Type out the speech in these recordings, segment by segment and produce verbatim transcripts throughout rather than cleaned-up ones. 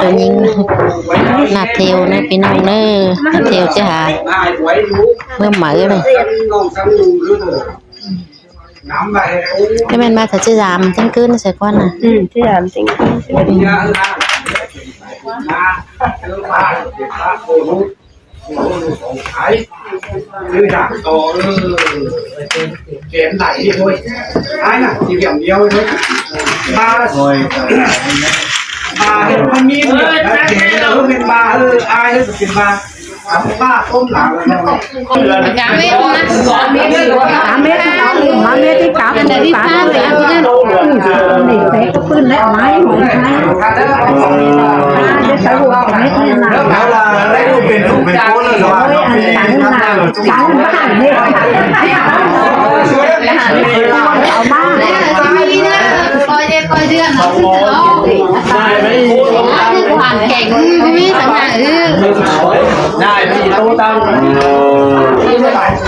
ꞌToi ꞌnhính ꞌnạp thêu ꞌnớ ꞌpi ꞌnọng ꞌnớ, ꞌnạp thêu ꞌchí hả ꞌmứa máư ꞌnớ. Cái bên ba thật chứ dám tính cướn sẽ quan à. Ừ, chứ dám tính cướn. Chứ dám to, ừ. Kén đảy đi thôi. Ai nè, chỉ điểm nhiều thôi. Ba, ba, ba, ba, ba, ba, ba, ba, ba, Tám mét, tám mét, tám mét, tám mét, tám mét. Để té có pưn đấy, máy, máy. Cái sáu hộp mét này là. Ôi, ăn trắng là, trắng là hẳn đấy. Áo ba. Coi đi, coi đi, nó cứ thế đó. Hoàn cảnh, ừ, cái mít thằng này, ừ. Này, bị tô tăng.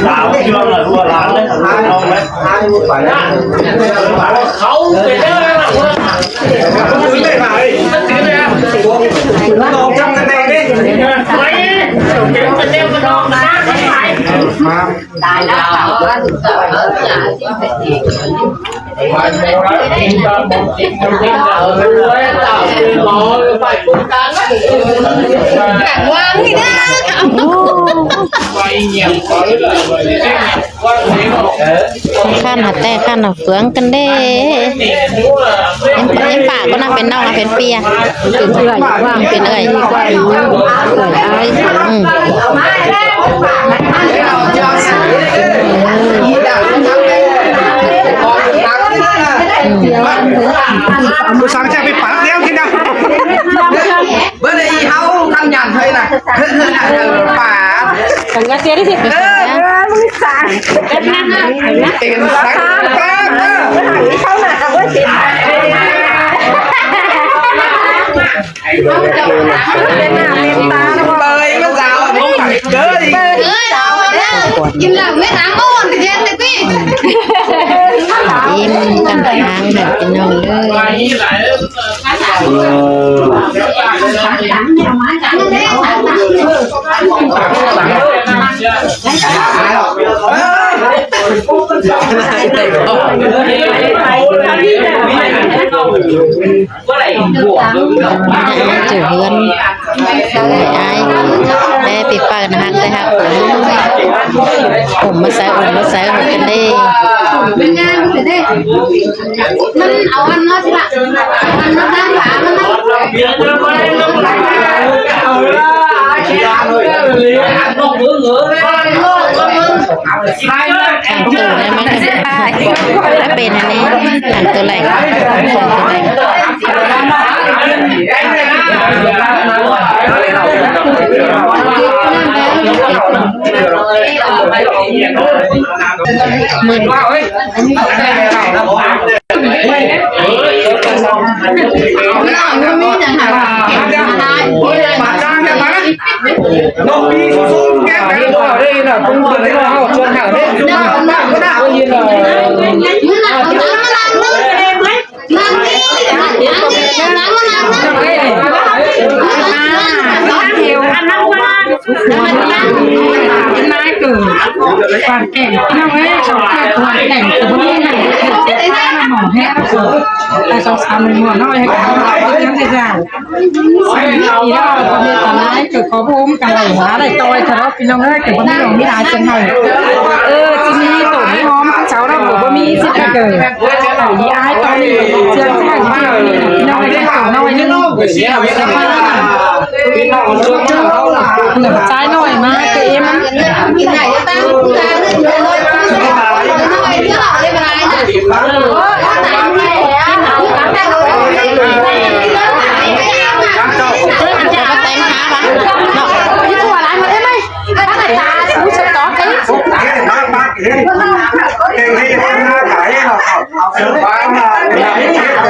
Đảo chưa là đua lắm đấy. Không đấy. Sáu cái đấy. Con trong cái này đi. Mày, cái này mà đo mà. Khăn hả té khăn hả phướng cân đê. Em, em pả con đang pên ꞌnọng à, pên ꞌpi à. Pên ơi, pên ơi. Ơi, ai. Ừ. Buổi sáng sẽ bị phạt đéo thế nào. Bơ đi hau khăn nhàn thôi nè. Phạt. Còn ra kia đi. Ơ, ơ, buổi sáng. Tiền sáng. Sao mà không có tiền. Bơi nó giàu, không phải bơi. Im căn tháng hả ꞌpi ꞌnọng ơi. Chủ hươn. Ai. Bé ꞌpi ꞌpa ꞌnạ hắc té hắc. Ôm ꞌmá sáư, ôm ꞌmá sáư hả cân đê. Mắn au ăn nó chứ ạ. Ăn nó đang phá nó. Hàng tủ này mắn. Đã pên hả ꞌnị. Hàng tủ lạnh. Hàng tủ lạnh. Mượn. Hoàn cảnh nó với trong cái hoàn cảnh của bố mẹ này, mỏng hé, sau sau mình muộn nó hay cái nó thế nào. Ý đó, con đi tao lái, cứ có hôm cả lẩu hóa này tôi thật đó, ꞌpi ꞌnọng ơi, cứ bố mẹ không biết ai chân này. Ơ, chị Nhi, tổ mỹ hôm, cháu đâu, bố mẹ xếp cái cờ. Đi ai con đi, chị em sẽ hành chị em đi, ꞌpi ꞌnọng ơi, cháu nói chứ. Trái nổi mà, cái em ăn.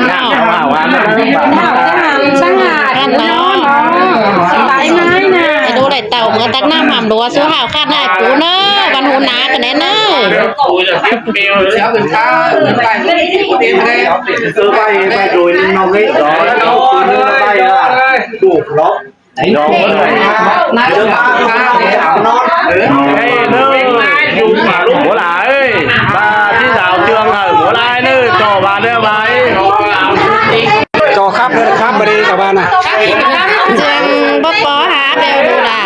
Nả, hảo, hảo, hảo. Săng hả, săng hả, ăn nó. Săng hả, săng hả. Đu đảy tảu mưa tắc ꞌnặm hảm đua, sú hảo khát nải cú ꞌnớ, văn hú ná cà nén ꞌnớ. Ôi, là khát bèo. Chéo từ xa, bay, bay rồi, nó mới gió, nó bay ra. Đủ lắm. Ê, ꞌnớ. Bố là ơi, bà đi dạo trường hả, bố lai ꞌnớ, cho bà ꞌnớ bà ơi. Cho khắp ꞌnớ, khắp bà đi, cho bà nè. ꞌChương báu bó hả bèo đu đà.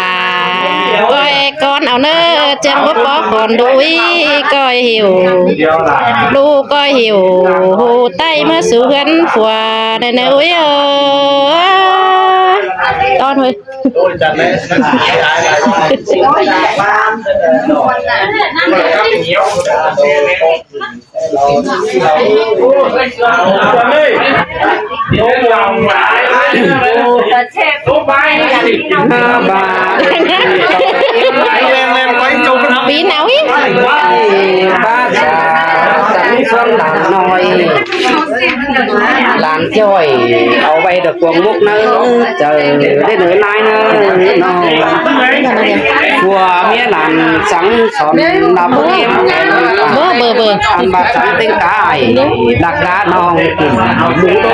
ꞌCoi con au ꞌnớ, ꞌchương báu bó con đu ꞌí, ꞌcoi hiểu. Đu ꞌcoi hiểu, hủ ꞌtạy ꞌmá sú ꞌhướn phua, ꞌnớ ꞌnớ ui ơ. Ton thôi. Pi nau ih. Bác sẵn xuân làng nói. Làng chọi, au ꞌvạy được cuồng mục nắng trời đến nơi nai nơ nó. Chùa mía làng sẵn sòn là bố em. Bơ, bơ, bơ. Ăn bát sẵn tính cái, đặc đá nó, mũ đô,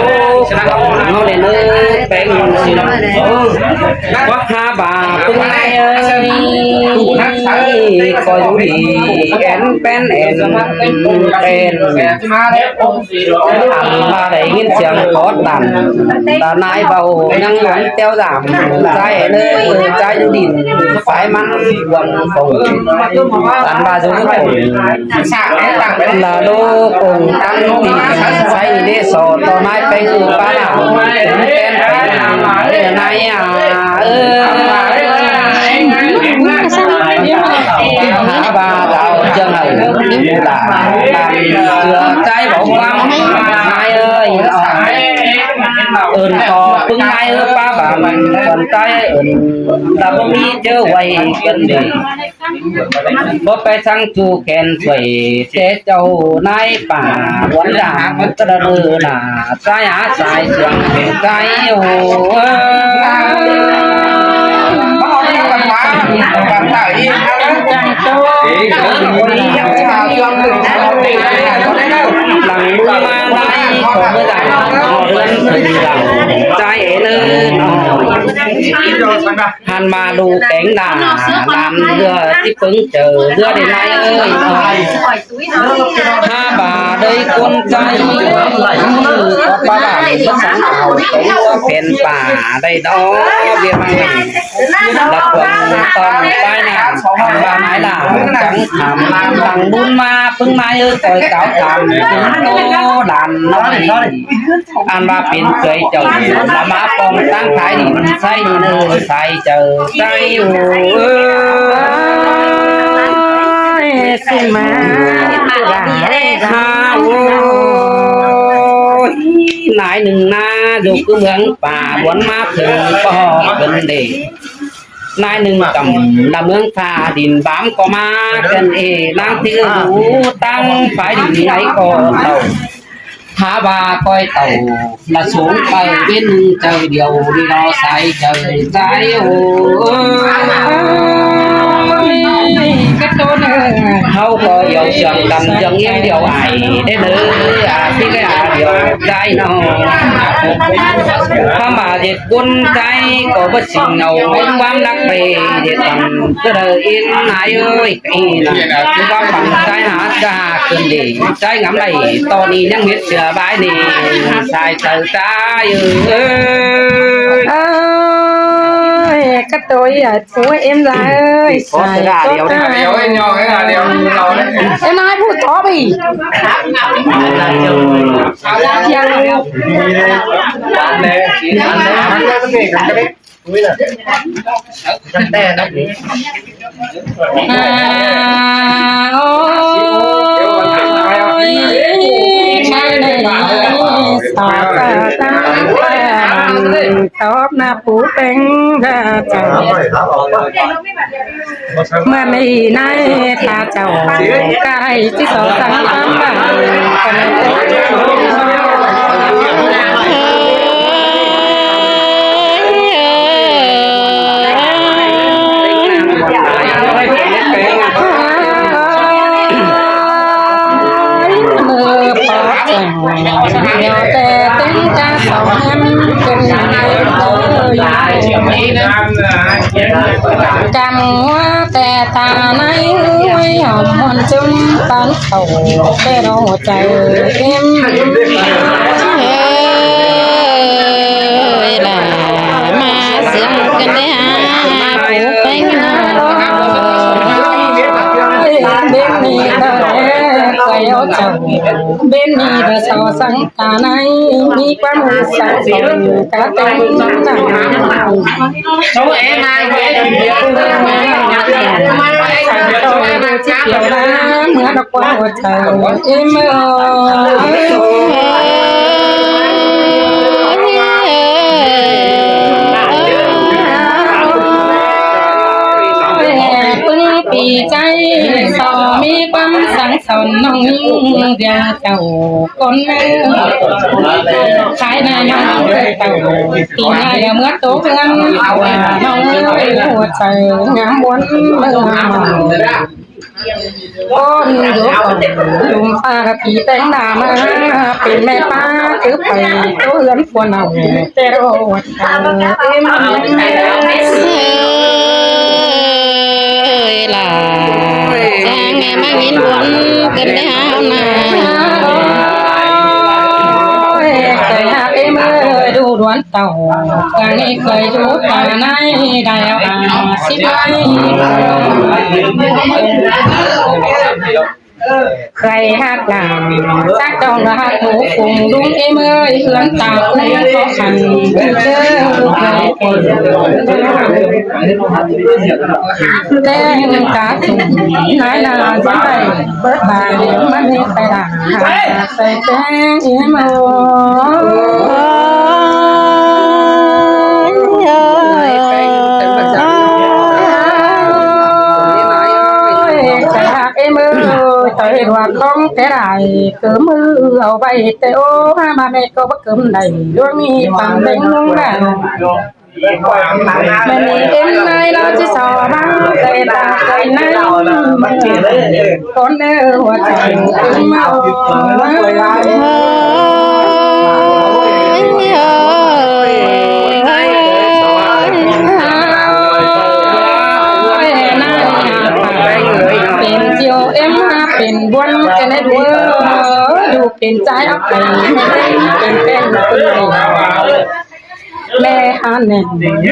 nó lên nơi bén. Bác ha bà ꞌpứng nai ơi, coi dú đi, én bén én, én. Ăn ꞌva đảy ꞌnghín siêng khót đản, ta nai báu ꞌnhắng ꞌluống ꞌteo dản, ꞌchái ꞌnớ, ꞌchái dú đin, phái ꞌmắn ꞌluống phông. Ăn ꞌva dú phông, là đô phông tăng đin, ꞌchái đi đê so, to nai pay ư pá đản, tứng ten pay đản, nai à, ơ. Hả ꞌva đao ꞌchương hảư, là, là, ꞌchưa ꞌchái báu ꞌquám, nai ơi, ơn to ꞌpứng nai ơ pá bản, còn ꞌchái ơn, ta báu ꞌmí ꞌchớ ꞌvạy cơn đi. Báu pay săng chu khen quẩy, té chảu nai pả, uốn đảng, ta đơ là, ꞌchái hả sai sương, ꞌchái ơ. Lăng ꞌmướng ꞌmá đảy, có báu đẳng, họ ꞌlươn khửn lăng, ꞌchái ên ơ, nó. Hăn ꞌva đu kéng đả, đám đưa, tí ꞌpứng chaư, đưa đi nai ơi, nó. Hả ꞌva đảy ꞌcốn ꞌchái, có pá bản, bác sẵn ảo, có ꞌlúa phén pả, đảy đó, ꞌviạk măng nẳng. Lăp cuông ꞌtọn ꞌpái nả, hăn ꞌva nai lả, chắng tham, lăng bún ꞌmá, ꞌpứng nai ơ, coi cáo tham, tứng tô đàn nói. Ăn ꞌva pên cơi chảu, là ꞌmá pong táng thái đi, sai đi nơ, sai chảu, sai ơ. Ôi, xin mà. Hả ôi, nai ꞌnưng ꞌná, dô ꞌcứ ꞌmướng pả, buôn ꞌmá phưng, có hò cơn đê. Nai ꞌnưng cắm, là ꞌmướng pha đin bám có ꞌmá, cơn ê, ꞌnáng ꞌtứ dú, tăng phái đin ngáy có tảu. Hả ꞌva coi tảu, là sống pay bên ꞌnưng chaư điêu, đi lo sai chaư, sai ôi. Ôi, cắt tốn ơi. Hảư có yau siêng căn dâng yêm điêu ai, đê nơ, à, tí cái à điêu, sai nó. Hả ꞌva dệt ꞌcốn ꞌchái, có bớt sinh ngầu, ꞌquám nắc bê, dệt tẳn, ꞌchớ đơ in, nai ơi. Ê, là, ꞌcứ bác păng ꞌchái hả ꞌchá cơn đi, ꞌchái ngắm đảy, to ni ꞌnhắng mết sửa bái ni, sai chaư ꞌchái ơi. Ơi, cắt tôi à, phú em ra ơi, sai có ta. Em nói phú tó bì. À, ôi, mai này, tỏ ra ta, tỏ na phú bánh ra chảy. Mưa mi nai ta chảu, ꞌcọ đảy ꞌchí so săng tắm bảng. Mưa phó chảy, nhiều tê tính ca sầu em, cơn Căm ꞌmá ꞌtẹ ta nái ꞌuối hỏm ꞌmuôn ꞌchúm pán khảu ꞌtẹ đỏ chaư êm. Ê, là ꞌmá siêng căn đé hả, phủ péng nọ. Bên mi ta ê, quay ô Chảu, ꞌbến ꞌmí đa so săng ta ꞌnị, ꞌmí ꞌquám ꞌhụ săng săng ta teng nẳng. Săng so đa ꞌchí kiẻo đa, ꞌmưa đa ꞌquám ꞌhụ săng, ꞌếm ơi. ꞌPứng ꞌpi ꞌchái so ꞌmí ꞌquám săng son ꞌnọng ꞌnhính ꞌviạk chảu ꞌcốn ꞌnớ. Khái ꞌnị ꞌnọng ꞌcốn ꞌtạu, ꞌpi ꞌnị ꞌmưa tốc ꞌngớn, ꞌva ꞌnọng ꞌới ꞌhụ săng ngắm ꞌmuôn ꞌmưa. ꞌCốn dú khong ꞌlum ꞌphạ ꞌpi téng đa ꞌmá, pên ꞌmẹ ꞌpá cứ pay ꞌtố ꞌhướn ꞌpúa ꞌnọng, té ꞌlạ. ꞌChăng ꞌmá ꞌnghín ꞌmuôn ꞌcứn đé ꞌháo ꞌna. Ôi, khơi ꞌhặc ꞌếm ơi, đu đuôn tảu, ꞌcáng ꞌnị khơi dú ta ꞌnị đảy áo ꞌva síp ꞌnị. Khơi ꞌhặc ꞌnị, sắc trong ꞌhặc ꞌhụ phung ꞌlung ꞌếm ơi, ꞌhướn ta ꞌcốn khó khăn, ꞌchư ꞌchớ ꞌlụk ꞌlới ꞌcốn. Té cá sủng, ꞌnái ꞌna dú đảy, bớt ba ꞌmắn ꞌhịt pay đa, sảy téng ꞌếm ơi. Ôi, khơi ꞌhặc ꞌếm ơi, ꞌtoi ꞌlua khong té đảy, ꞌcứ ꞌmự au ꞌvạy té ꞌô, ha ꞌma ꞌmẹ ꞌcọ báu cơm đảy, ꞌluống ꞌnị păn đeng ꞌluống đảy. ꞌMự ꞌnị ꞌếm ꞌnái ꞌló ꞌchí so ꞌváng, ꞌtoi ta khơi ꞌnái ꞌcốn ꞌnớ ꞌhụ săng ꞌcứn ꞌmá. Ôi, ôi, ôi, ꞌnái pên ꞌchịu ꞌếm ꞌnạ pên ꞌbuôn ꞌcọ ꞌnị ꞌlụk ꞌlới, ꞌlụk pên ꞌchái ꞌhặc pên, pên pên ꞌmẹ hả nẻn,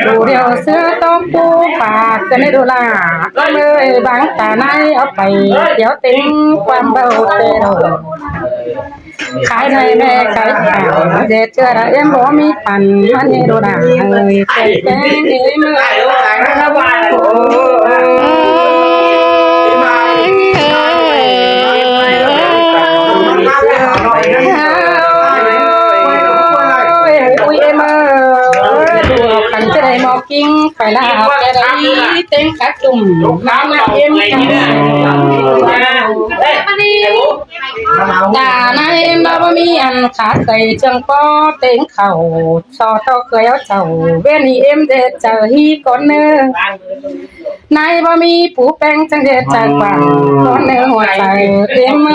ꞌlụk điêu ꞌsứa ꞌtốc pú pha ꞌcọ ꞌnị ꞌlụk ꞌlạ. ꞌMới ꞌváng ta ꞌnị au pay, kiẻo ꞌtếng ꞌquám báu té ꞌlạ. Khái ꞌnị ꞌmẹ khái khảo, ꞌdệt ꞌchưa đa ꞌếm báu ꞌmí păn, ꞌmắn ꞌnị ꞌlụk ꞌlạ ơi, ꞌtếng ꞌtếng ꞌếm ơi. Ôi, ôi, ꞌếm ơi, ꞌlụk ꞌlạ khăn ꞌchí đảy ꞌmo ꞌkính, pay ꞌlạ ꞌchí đảy ꞌtếng cá tủm, ꞌmắn ꞌnạ ꞌếm. Ta ꞌnị ꞌếm ꞌló báu ꞌmí ăn khả khảy ꞌchương ꞌpo ꞌtếng khảu, so ꞌtọ khơi au chảu, ꞌvến ꞌnị ꞌếm ꞌdệt chaư ꞌhí ꞌcốn ꞌnớ. ꞌNái báu ꞌmí pú ꞌpéng chắng ꞌdệt chaư quảng, ꞌcốn ꞌnớ ꞌhụ săng ꞌếm ơi.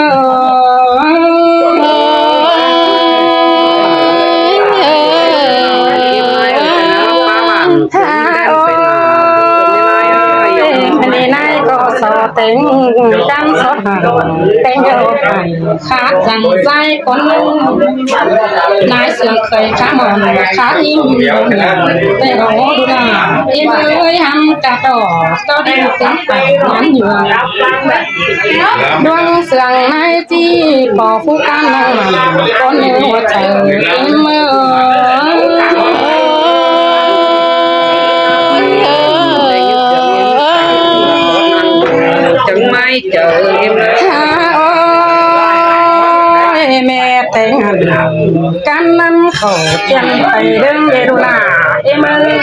Tha ơi, ꞌmự ꞌnị ꞌnái ꞌcọ so ꞌtếng, chắng so hảư, ꞌtếng au pay. Khát dăng dai ꞌcốn ꞌnớ. ꞌNái sương khơi khá mòn, khá im mòn, té ꞌlạ ꞌlụk ꞌlạ. Êm ơi, hăm cả tỏ, tỏ đi tứng tẳng ngắn nhường. ꞌLuống sương ꞌnái ꞌchí, pô phú cán năng mẳn, ꞌcốn ꞌnớ ꞌhụ săng êm ơi. Chắng ꞌmí chaư êm ơi. Hả ơi, ꞌmẹ ꞌtếng ăn, căn ꞌnặn khảu ꞌtian pay ꞌlớng đé ꞌlụk ꞌlạ, êm ơi.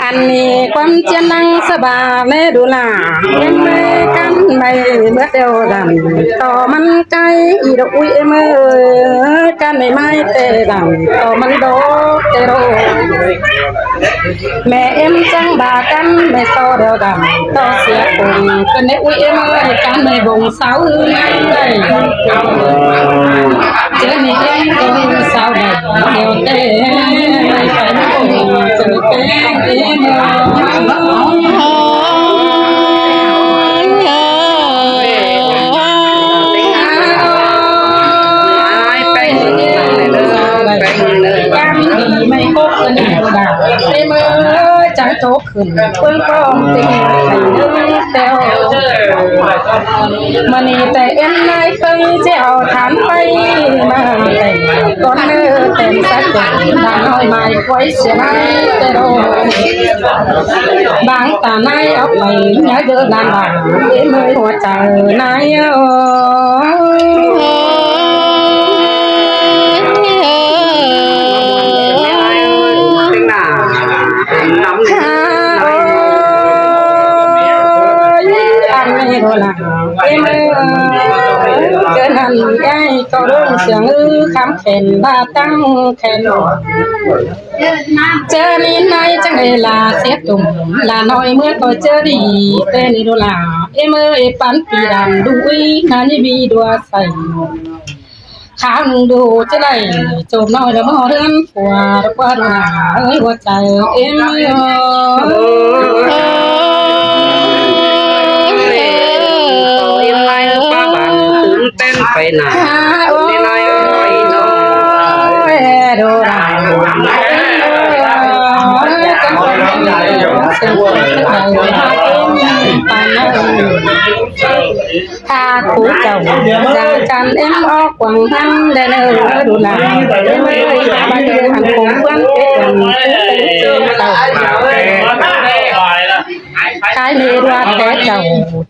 Ăn ꞌnị ꞌquám ꞌchiến ꞌnăng sa ba ꞌnị ꞌlụk ꞌlạ, êm ơi, căn ꞌmạy bớt đeo đẳn, ꞌto ꞌmắn cai ꞌnị ꞌlụk ꞌui êm ơi, căn ꞌmạy ꞌmạy té đẳn, ꞌto ꞌmắn đô té đô. ꞌMẹ êm chắng ba căn ꞌmạy so đeo đẳn, ꞌto sia pông, căn ꞌnị ꞌui êm ơi, căn ꞌmạy bông sáo ư đảy. ꞌChớ ꞌnị êm bông sáo đảy, đeo té, căn bông, căn ꞌnị êm ơi. Căn ꞌnị ꞌmạy cốc căn ꞌnị đa, êm ơi, chắng cốc ꞌpứng ꞌcóng ꞌtếng ꞌtếng ꞌtẹo. ꞌMự ꞌnị ꞌtẹ ꞌếm ꞌnái ꞌkhớng ꞌchí au than pay ꞌmá ꞌtẹ ꞌcốn ꞌnớ ꞌtẹ sắt ꞌtẹ đa ꞌnọi mai quái sia ꞌnái ꞌtẹ đô. Bang ta ꞌnái au pay nhá dơ đan đa ꞌếm ꞌmới hua chaư ꞌnái ơ. Ăn ꞌnị đô đa ꞌếm ơ. ꞌCọ ꞌnặn ꞌchái ꞌcọ ꞌlống siêng ư khắm khen ba tăng khen. ꞌChớ ꞌnị ꞌnái chắng đảy la sia tủm la ꞌnọi ꞌmứa ꞌtoi ꞌchớ đi ꞌtẹ ꞌnị đô đa ꞌếm ơ. Pắn pi đam đu ꞌí ꞌnặn ꞌnị ꞌmí đua say. Kháo ꞌnưng đu ꞌchớ đảy chốm ꞌnọi đa ꞌmưa ꞌhướn phua đa ꞌquá đô đa ơi hua chaư ꞌếm ơ. ꞌIn lai ꞌpá bản tứm ꞌtến pay nả. ꞌIn lai ơi ꞌnọi đô đa. Tha khú chảu, da chăn ꞌếm ók quảng hăn đen ơ đu đa. ꞌIn lai ơi, ba đơ ăn khú ꞌphướng tết quảng hăn tết chảu. Khái ꞌnị ꞌlạ té chảu,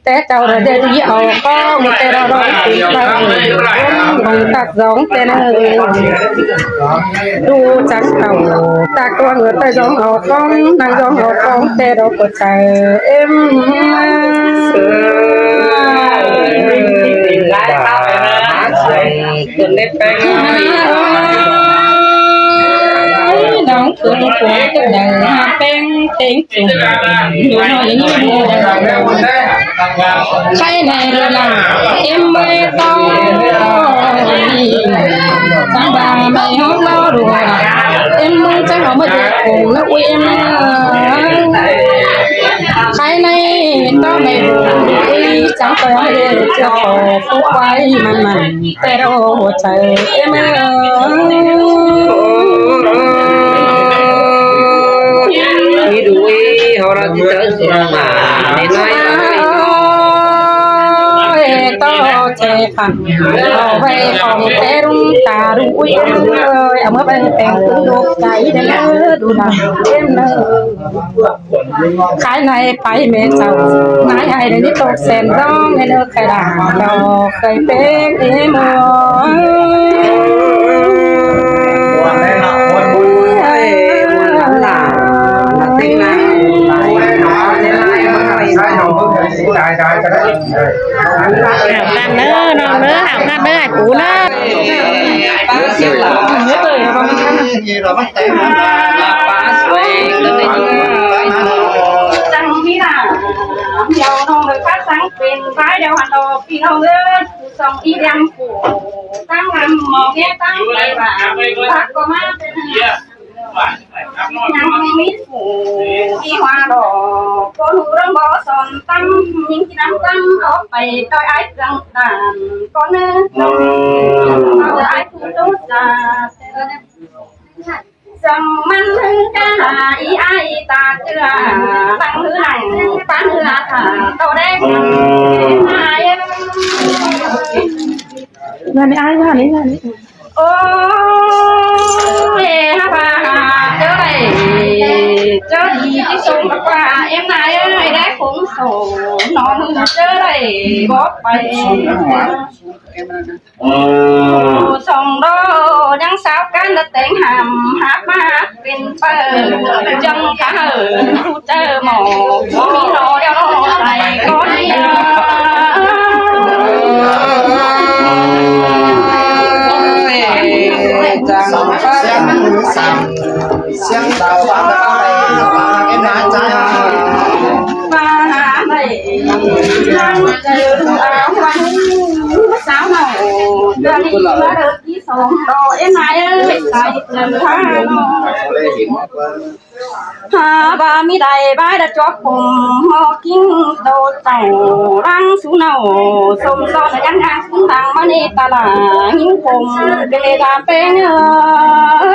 té chảu đa đe đi au ꞌcóng ꞌmưa té đa đo tít đa. Hông tắc dóng té ꞌnớ. Đu chắng tảu, tắc ꞌcóng ꞌmưa té dóng au ꞌcóng, ꞌnăng dóng au ꞌcóng té đo ꞌcọ chaư ꞌếm. Đóng ꞌcóng ꞌcọ tớt đaư ꞌpéng têng. Khái ꞌnị đô đa ꞌếm ꞌmới ꞌtó. Chắng ba ꞌmới ꞌhóm ꞌló đu đa ꞌếm ꞌmới chắng au ꞌmới đu khủng ꞌnớ ui ꞌếm. Khái ꞌnị ꞌtó ꞌmới đu ui chắng ꞌtoi ꞌmới đu ꞌchưa khổ phú quái mẳn mẳn. Té đô hua chaư ꞌếm ơ. ꞌMí đu ꞌí hó ꞌlạ ꞌchí chaư sung mả. ꞌNị ꞌnọi ơi ꞌtó ꞌchẹ khăn. Au ꞌvạy khong té ꞌlung ta đu ui ꞌếm ơi. Au ꞌmưa ꞌvạy têng ꞌpứng độc cải đen ơ đu đa ꞌếm ơ. Khái ꞌnị pay ꞌmẹ chảu, ꞌnái ải đe ꞌnị tốc sen dong ꞌnị ơ khái đa đo khái ꞌpéng ꞌếm ơ. Hảo khăn ꞌnớ, ꞌnọng ꞌnớ, hảo khăn ꞌnớ, ải pú ꞌnớ. Chắng ꞌmí ꞌnạ, ꞌnéo ꞌnọng ꞌnọi phát sáng pên phái đeo hẳn đỏ phi ꞌnọng ơi, phủ song ꞌi đen phủ, tăng lăm mò ghé tăng lai bà, bác có má tên hả? ꞌNhắng ꞌmí phủ ꞌi hoa đỏ, ꞌcốn hú ꞌlống bó son tăm, ꞌnhính ꞌchí năm tăm, ók pay ꞌtoi ải cương tản, ꞌcốn ꞌnớ, ꞌtoi ải phủ tố chả. Dăm ꞌmắn ꞌhứng cá ꞌi ải ta ꞌchưa, lăng ꞌhứ lăng, pán ꞌhứ a thả, tô đéc, ải. Ôi, hả bà, ꞌchớ đảy, ꞌchớ đi, đi sông ꞌquá, ꞌếm ꞌnái ơi, đéc khủng sổ, ꞌnọ ꞌmự ꞌchớ đảy, bók pay. Song đo ꞌnhắng sáo cán đa têng hảm háp ꞌmá háp pên pơ, chắng cá hở, ꞌhụ chaư mỏ, ꞌmí ꞌnọ đeo ꞌnọ sai ꞌcọ đi. Chắng cá hở, siêng táo bá, em nói chăng? Ba hả này, lăng chaư áo hoa, sáo nỏ, ta đi ba đợt. Song đo ꞌếm ꞌnái ơi, sai ꞌnặn hả ꞌnọ. Hả, ba ꞌmí đảy bái đa chók khủng, ꞌmo ꞌkính tô tảu, lăng sú nảu, sôm son ꞌnhắng ꞌnhắng sú tăng ꞌmá ꞌnị ta lả, ꞌhính khủng, bê đa ꞌpéng ơi.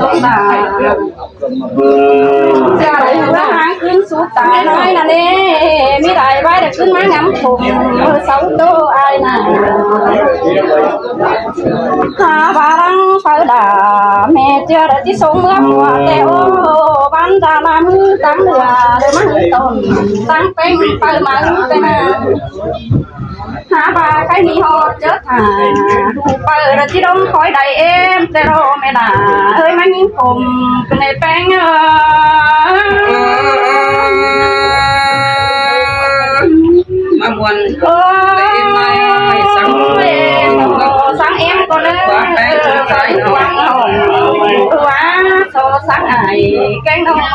ꞌcọ đảy ꞌcọ háng ꞌcứn sú tai ꞌnọi ꞌnặn ꞌnị. ꞌMí lai ꞌvái đảy ꞌcứn ꞌmá ngắm khủng ꞌmự sáu tô ai ꞌnặn. Hả ꞌva lăng phaư đả ꞌmẹ ꞌchưa đảy ꞌchí sống ꞌmứa ꞌpưa ꞌtẹ ꞌô. Bán đa la ꞌmứ táng lửa đảy ꞌmá hứng tổn táng ꞌpéng phaư máư ꞌtẹ ꞌnặn. Hả ꞌva khay ꞌmí ꞌhọt ꞌchớ thả ꞌhụ phaư đảy ꞌchí đóng khói đảy êm ꞌtẹ ꞌló ꞌmẹ đả. ꞌHới ꞌmá ꞌnhính khủng ꞌcọ ꞌnị ꞌpéng ơ. ꞌMá ꞌmuôn. Ơ, săng êm ꞌcọ ꞌnị. Ơ, săng êm ꞌcọ ꞌnị. Ơ, săng ꞌcọ ꞌnị. Ơ, săng ải kéng ꞌnọng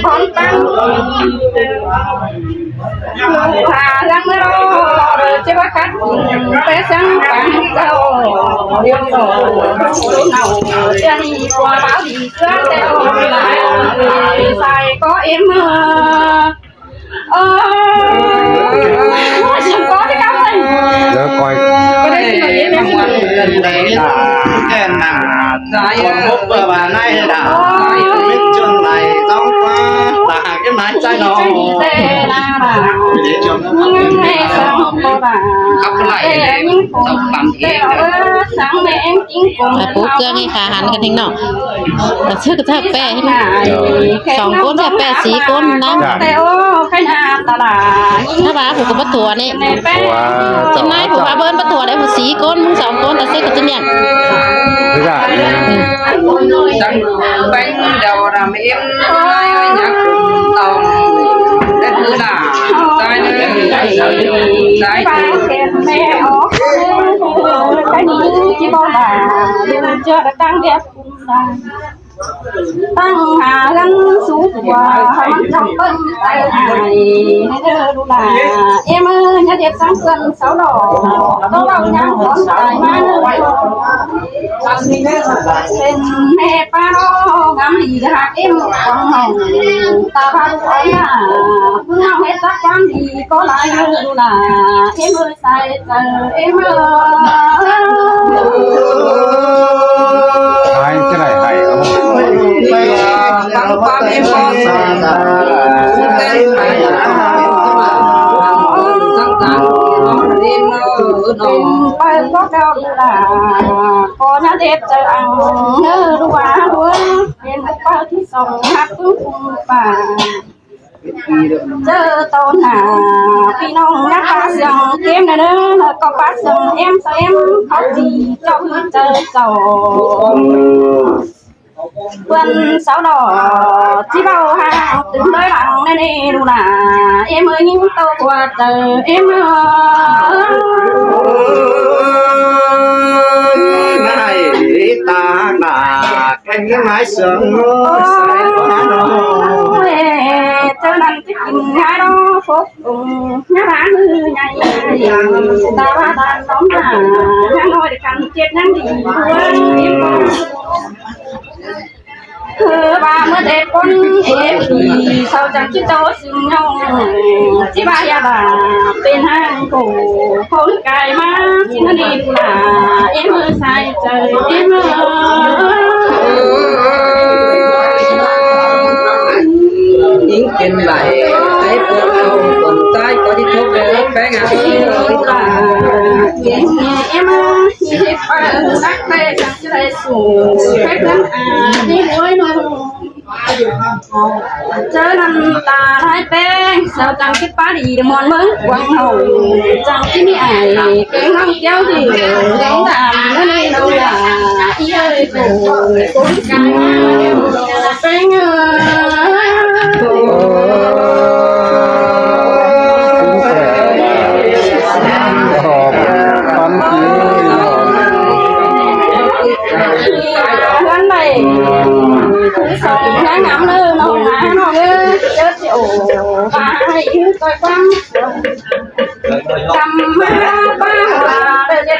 bón tăng. Hả ꞌhướn ꞌmưa ꞌló, ꞌchớ ꞌva khắt, pé săng pang sau, điêu sổ, nảu, ꞌchớ đi qua báo đi, ꞌchớ tẹo, sai có êm ꞌmưa. Ơ, ôi, có cái cắm này. Đéo coi. Cái đấy xin lỗi, cái đấy xin lỗi. Cái này là cái nắng. Còn bốc bờ bà này đã. Ôi. Biết trường này, tao qua. Là cái mái chai nó. Khắp cái này, tao bắn thế. Ơ, sáng nay em chính cũng. Ải pú ꞌcướng ꞌnị khả hẳn căn thính ꞌnọng. Tả ꞌsứ ꞌcọ chắc ꞌpẹ ꞌhế ꞌnặn. Song ꞌcốn chắc ꞌpẹ sí ꞌcốn ꞌnăng. Dạ. Hả ꞌva phủ ꞌcọ báu thua ꞌnị. Wow, ꞌchí ꞌnái phủ ꞌva bơn báu thua đảy phủ sí ꞌcốn, ꞌmứng song ꞌcốn tả ꞌsứ ꞌcọ ꞌchí ꞌnhắng. Thế dạ. Săng ꞌpéng đầu là em nói nhạc tòng. Cái thứ là sai nữa. Sai. Cái này chỉ bảo là chưa đã tăng đẹp. Tăng hả gắn sú của hả măng trong bơ̆n tay ải. Hãy đưa đủ là em ơi, nhớ đẹp sáng xuân sáu đỏ. Tố vào nhang con tài ma. Bên mẹ pa đó ngắm đi hạt em còn hồng. Ta ba đu ấy à. Cứ ngắm hết chắc chắn đi có lại đưa đủ là em ơi. Sai tơ em ơi. Hai cái này hay lắm. Tăng quan em ơi. Em phải có cao đủ là có nhà đẹp tơ ăn nhớ đủ à đuối. Em phải có thứ sống hát cũng cùng bà. ꞌChớ tao nả ꞌpi ꞌnọng ꞌnhá pá sương kém ꞌnớ ꞌnớ, ꞌcọ pá sương em sau em khót đi ꞌchọ ꞌhứ ꞌchớ sau. Bươn sau đỏ ꞌchí báu háng tứm đói lăng ꞌnớ ꞌnị ꞌlụk nả, em ơi ꞌnhính tâu ꞌquá ꞌchớ em ơi. Ôi, ngại ta nả. Cánh cái mái sương ngô sai quá nô. Ôi, ꞌchớ ꞌnặn ꞌchí kin ꞌnhá đó phốp ung ꞌnhá ráng ư nhay. Ta ꞌva ta tóm nả, ꞌnhá ꞌnọi đảy căn chết ꞌnhá đi. Ơ, ꞌva ꞌmưa đảy ꞌcốn ế phi, sau chắng ꞌchí tố sương ꞌnhọng. ꞌChí ꞌva ya ꞌva, pên háng khổ, khốn cái má, ꞌchí ꞌnặn đi ꞌlụk nả, em ơi sai ꞌchớ, em ơi. Ính kin đảy, ái ꞌcọ ꞌcọ, tuần ꞌchái ꞌcọ đi thốc về lắm, phé ngả. Em ơi, em ơi, em ơi, đắc tê, chắng ꞌchí đảy sủ, phép lắm à, đi muối nô. ꞌChớ ꞌnặn ta ꞌhại ꞌpéng, sau chắng ꞌchí pá đi đa muôn ꞌmướng quảng hậu, chắng ꞌchí ꞌmí ải, kéng ꞌnọng kéo đi, kéng đam, ꞌnớ ꞌnị ꞌnọng đa, ꞌí ơi, khổ, khốn cái, ꞌpéng ơi. Hớn đảy, thứ sáu tháng năm nữa, nó má nó nữa, chết thì ổ, và hãy ư coi quăng. Tăm má ba hua, đơ chết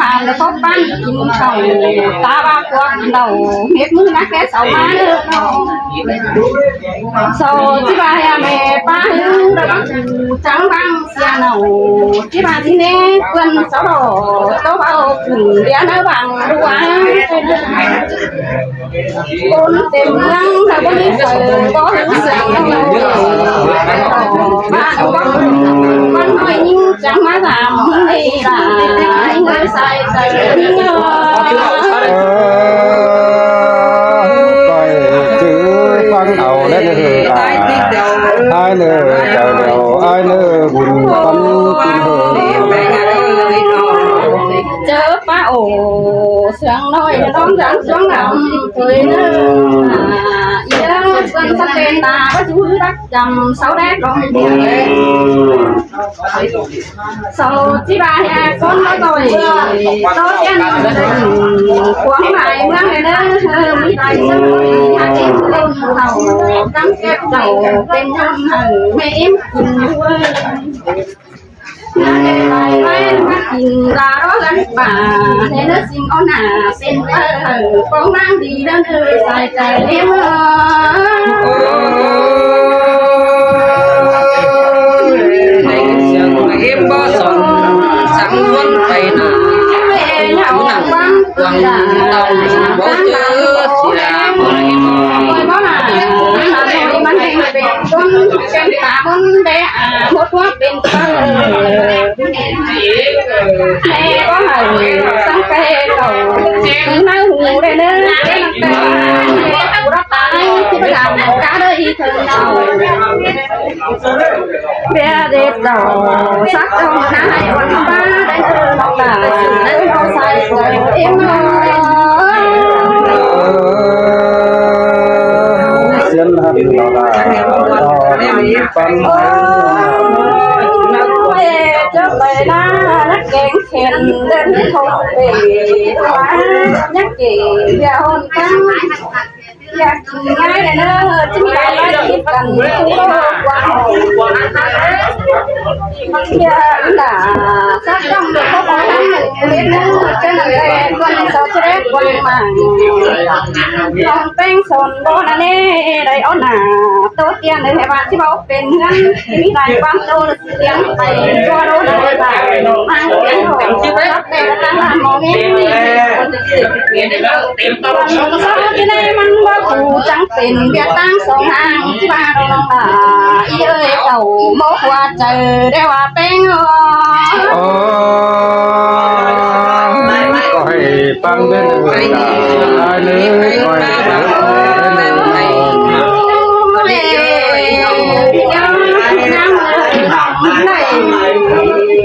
bản lỏ khóp bản kin khảu, ta ꞌva khuôn đau, mết ꞌmứ ꞌnặc ké sau ꞌmá ꞌnớ. Sau ꞌchí ꞌva ꞌmẹ ꞌpá ꞌhứ đa ꞌváng phủ chắng ꞌváng sia nảu, ꞌchí ꞌva ꞌchí ꞌnê ꞌpươn sau đỏ, ꞌtố ꞌvạu phủ ꞌviạk ꞌnớ ꞌváng đu ꞌva. ꞌCốn têm ꞌmướng ꞌnớ báu ꞌmí saư báu ꞌhứ sương ꞌnớ. ꞌVa ꞌcọ ꞌcốn ꞌnọi ꞌnhính chắng ꞌmá dăm ꞌnị lả, ꞌnhính ꞌmá sai saư ꞌnhính ꞌnớ. ꞌCoi chứ ꞌphắng au ꞌlẹo ꞌnớ ꞌhứ lả. Ái ꞌnớ chaư lẻo, ái ꞌnớ bun ꞌpắn kin ꞌhứ. ꞌChớ ꞌpá ổ sương ꞌnọi ꞌnọng dáng ꞌsuống lăm ꞌtoi ꞌnớ. ꞌI ꞌpươn sắp tên ta báu dú đắc chăm sau đé cỏng. Sau ꞌchí ꞌva ꞌcốn báu ꞌtoi ꞌtố ꞌchăn cuông mai ꞌmướng ꞌnớ, ꞌmí tai sương ꞌnọi hák ꞌếm ꞌlẹo khảu, cắm kép chảu pên ꞌnhọn hảư ꞌmẹ ꞌếm kin ꞌnớ. ꞌMá kin ta đó gắn bà, nên nó xin con hả, xin tơ hở, con mang đi đó nơi sai sai em ơi. Êm bó sỏn, sẵn luôn phải nả. Ê, nhà ông quán, quán tàu, bó chớ, xì đà, bó là em ơi. Ôi, bó là, bó là em ơi, bó là em ơi. Con, con cá, con bé, à, một thuốc bên con. Mẹ có hẳn, sẵn cái cầu, cứ nói hù đây nữa, cái nó tên, mẹ của nó tái, chứ phải làm cá đây thường nào. Bé đi tàu, sắc trong cá, con ba, đây là nó là, đây nó sai, em ơi. Siên hẳn nó là, nó là, Con peng son bó na nê, đảy ót nả, tô tiên đảy hẹ ꞌva ꞌchí báu pên ꞌhướn, ꞌmí lai ꞌquám tô tiên pay ꞌchua đô đảy ꞌva, mang tiên hổ, ꞌchí báu pên ꞌtáng ꞌva mó ꞌngến. Con sáo ꞌchí nê ꞌmắn báu phủ chắng pên, ꞌviạk ꞌtáng song hang, ꞌchí ꞌva đô đảy ꞌva, ꞌi ơi, cảu mô khua chaư, đe ꞌva peng ơ. Ơ, ꞌcọ hảư păng bên ơ, ai nớ, ꞌcọ hảư păng bên ơ.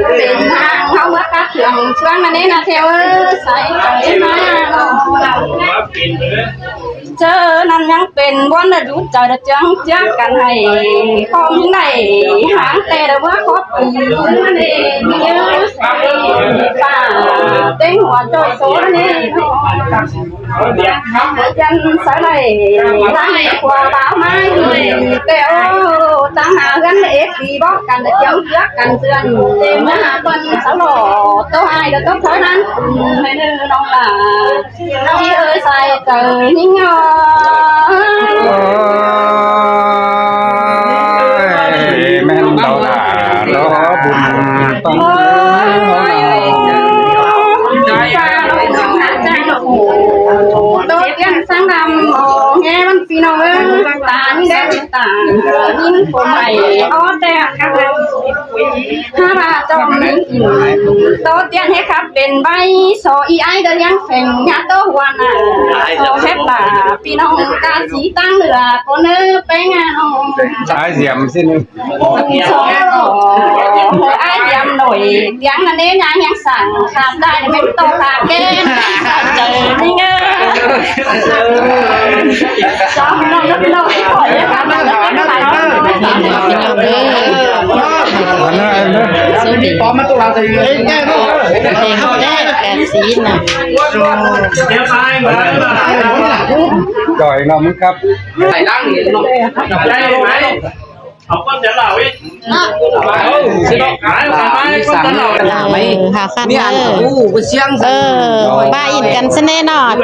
Pên hang, hảư ꞌmá cắp hương, ꞌsuang ꞌnặn ꞌnị ꞌnớ, theo ơ, sai, sai ꞌmá. ꞌChớ ꞌnặn ꞌnhắng pên ꞌquám đa dú chaư đa ꞌchương ꞌchưa căn hảư khong đảy háng ꞌtẹ đa ꞌmá khóp ꞌpứng ꞌnị ꞌnhớ pả ꞌtếng hua ꞌchoi sô ꞌnị. Dăn sáư đảy ꞌtáng khua báo ꞌmá ꞌtẹ ô, ꞌtáng hả ꞌhướn ꞌlế phi bók căn đa ꞌchương ꞌchưa căn ꞌsướng. ꞌTê ꞌmá hả ꞌpươn sáư lỏ tô ai đa tốc thói ꞌnặn. Hảư ꞌnị ꞌnọng lả. ꞌI ơi, sai tơ ꞌnhính ơ. Ôi, ꞌmen đaư lả, đó bun tong. Ôi, Tô tiên sáng năm, ồ, nghe văn phi nông ơi, ta như đen ta, nhìn cô mày, ó, tẹng cắp, há ra cho mình in. Tô tiên hết khắp bên bay, so y ai đơ yang phèng, nhà tô hoa nà, so hết bà, phi nông ta chỉ tăng lửa, cô nơ pé ngà nông. Ai diệm xin. Ôi, ai diệm nổi tiếng là nên nhà nhạc sẵn, khám đại là bên tô khám kê, sẵn trời đi ngơ. Xong, nó, nó, nó, khỏi đấy, khám đại là bên phải. Rồi, ngon lắmครับ. Học con chén lẩu đi. Lẩu đi, con chén lẩu. Lẩu đi, hảo khăn. Ơ, ba in căn sân nê nọ.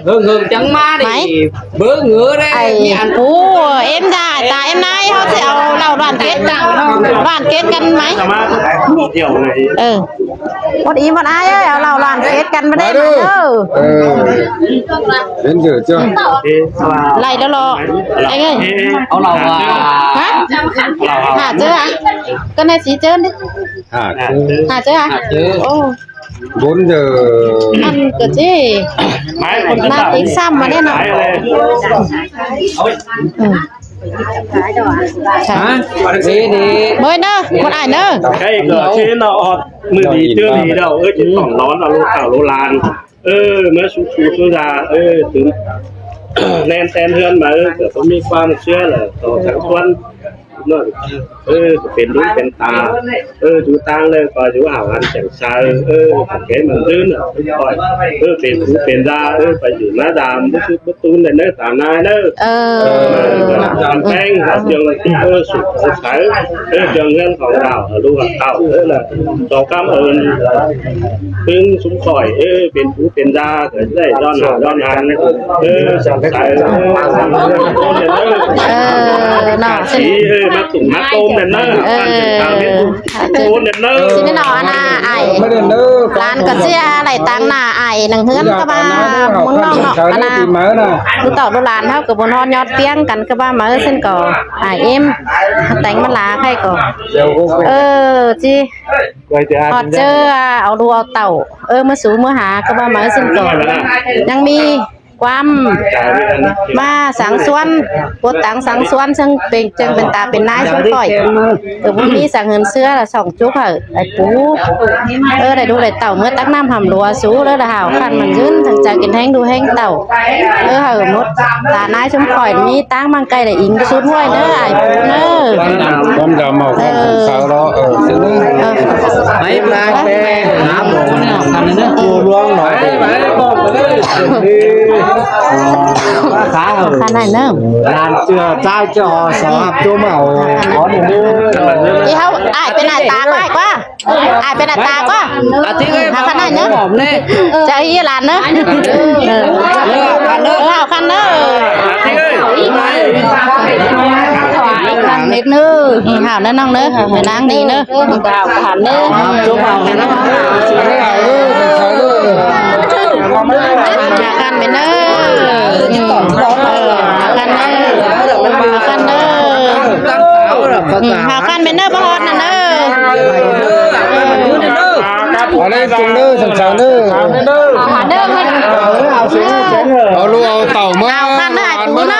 Hương hương trắng má đi. Bớ ngứa đấy. Ai, ú, em ra, ta em nai, họ sẽ ảo lẩu đoàn kết, đoàn kết căn máy. Ơ. Một ý một ai ơi, ảo lẩu đoàn kết căn bên đây mà. Đến giờ chưa? Lạy đó lo. Anh ơi. Ảo lẩu à? Hả? Hả chứ hả? Cái này chỉ chứ đi. Hả chứ? Hả chứ hả? Hả chứ? Ồ. Bốn giờ. Ăn cái gì? Mai con. Mà tính xăm mà nên là. Hả? Đi đi. Mới nữa, một ai nữa. Cái cờ trên nó ọt, mười đi chưa đi đâu, ơ, chỉ tổng nón là lô thảo lô lan. Ơ, mới sụt sụt sụt ra, ơ, tứ. Nên tên hơn mà, ơ, cờ có mi quan xưa là tổ thắng quân. Nó, ơ, pên đú pên ta, ơ, chú tăng lơ, coi chú hảo hẳn chẳng sai, ơ, phải cái mà dư nữa, coi, ơ, pên phú pên gia, ơ, phải dư má đàm, bút sút bút tún này, nơ, tà nai, nơ. Ơ. Ơ, làm beng, làm trường, ơ, sụt khổ khải, ơ, trường ngân phòng đảo, ở đu hoạt tạo, ơ, là, cho cảm ơn, ơ, hưng súng khỏi, ơ, pên phú pên gia, ơ, đón hảo, đón hẳn, ơ, chẳng sai, ơ, Ơ, nó, xin. Ý, ơ, má tủng má tôm đèn nơ. Ơ. Ăn thử thảo biết tủng tôm đèn nơ. Xin nó, nó, ai. Lan có xe, lại tăng nà, ai, nâng hướn, có ba, muốn nông nọ, có nà. Cứ tỏ đồ lan, háo, có bốn hòn nhọt tiếng, cắn, có ba, máu, xin có, ai, em. Tánh mà lá, hay có. Ơ, chi. Hót ꞌchớ, à, au đu au tảu. Ơ, ꞌmưa sú ꞌmưa há, có ba, máu, xin có. Nhăng mi. ꞌQuám ꞌmá sáng suôn, bốt táng sáng suôn, ꞌchương pên, ꞌchương pên ta pên ꞌnái ꞌsúm khỏi. Cứ báu ꞌmí sáng hưn ꞌsứa là sỏng chúc hảư, đảy pú. Ơ, đảy đu đảy tảu, ꞌmưa tắc ꞌnặm hẳm lua sú, ꞌlớ là hảo khăn mẳn dưn, thăng chaư kin ꞌhéng đu ꞌhéng tảu. Ơ, hảư mốt, ta ꞌnái ꞌsúm khỏi, ꞌmí táng ꞌmăng cay đảy ính sút ꞌhuối ꞌnớ, ai pú ꞌnớ. Con đào màu con sáo đó, ờ, xin ꞌnớ. Ờ. Máy ba pe, há mổ, há mổ, cua luông nói. Khăn này nữa. Làm chưa, trai chưa, họ xó hạp chôm hảo. Có được. Đi hậu, ai bên này tá ꞌquá, ꞌquá. Ai bên này tá ꞌquá. À, thích ơi, khăn này nữa. Hòm này. Chả ý làm nữa. Hảo khăn nữa. À, thích ơi. Khăn mệt nữa. Hảo nữa, nong nữa. Hảo năng đi nữa. Hảo khăn nữa. Hảo khăn bên ꞌnớ. Hảo khăn ꞌnớ. Hảo khăn ꞌnớ. Hảo khăn bên ꞌnớ, báu ꞌhọt ꞌnớ. Ở đây chừng ꞌnớ, sẵn sàng ꞌnớ. Au đu au tảu ꞌmá. Hảo khăn ꞌnớ, ai pú ꞌnớ.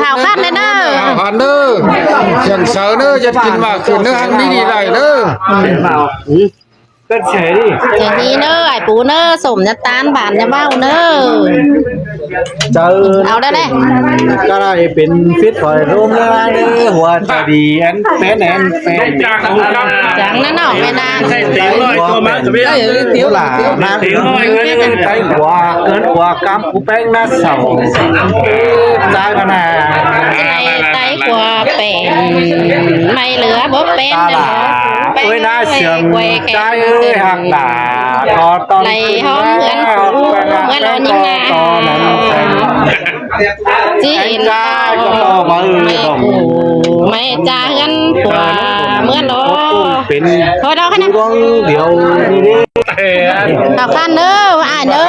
Hảo khăn ꞌnớ. Hảo khăn ꞌnớ. Sẵn sàng ꞌnớ, chát kin ꞌva khửn ꞌnớ, hăn ꞌmí đi đảy ꞌnớ. Cắt sẻ đi. Chả gì ꞌnớ, ai pú ꞌnớ, sổm nhá tán bản nhá ꞌvạu ꞌnớ. Chào. Au đảy đảy. Cái này pên phít khỏi rôm ꞌnớ, hua chả đi, ăn pên, ăn pên. Chắng ꞌnớ nọ, pên ăn. Tiếu là, tiếu là, cái hua, ăn hua cắm cú peng ꞌnớ sầu. Chai mà nè. Chai, chai hua pên. Mày lửa bóp pên. Ta là, ơi, ná sương chai ơi, hăng là, có tao. Lạy hóm ꞌngớn cú, ꞌngớn lo nhính na. Có tao. Chỉ in tao, mẹ cú, mẹ cha ꞌngớn cú, ꞌngớn lo. Thôi đó, khăn này. Hảo khăn ꞌnớ, ai ꞌnớ.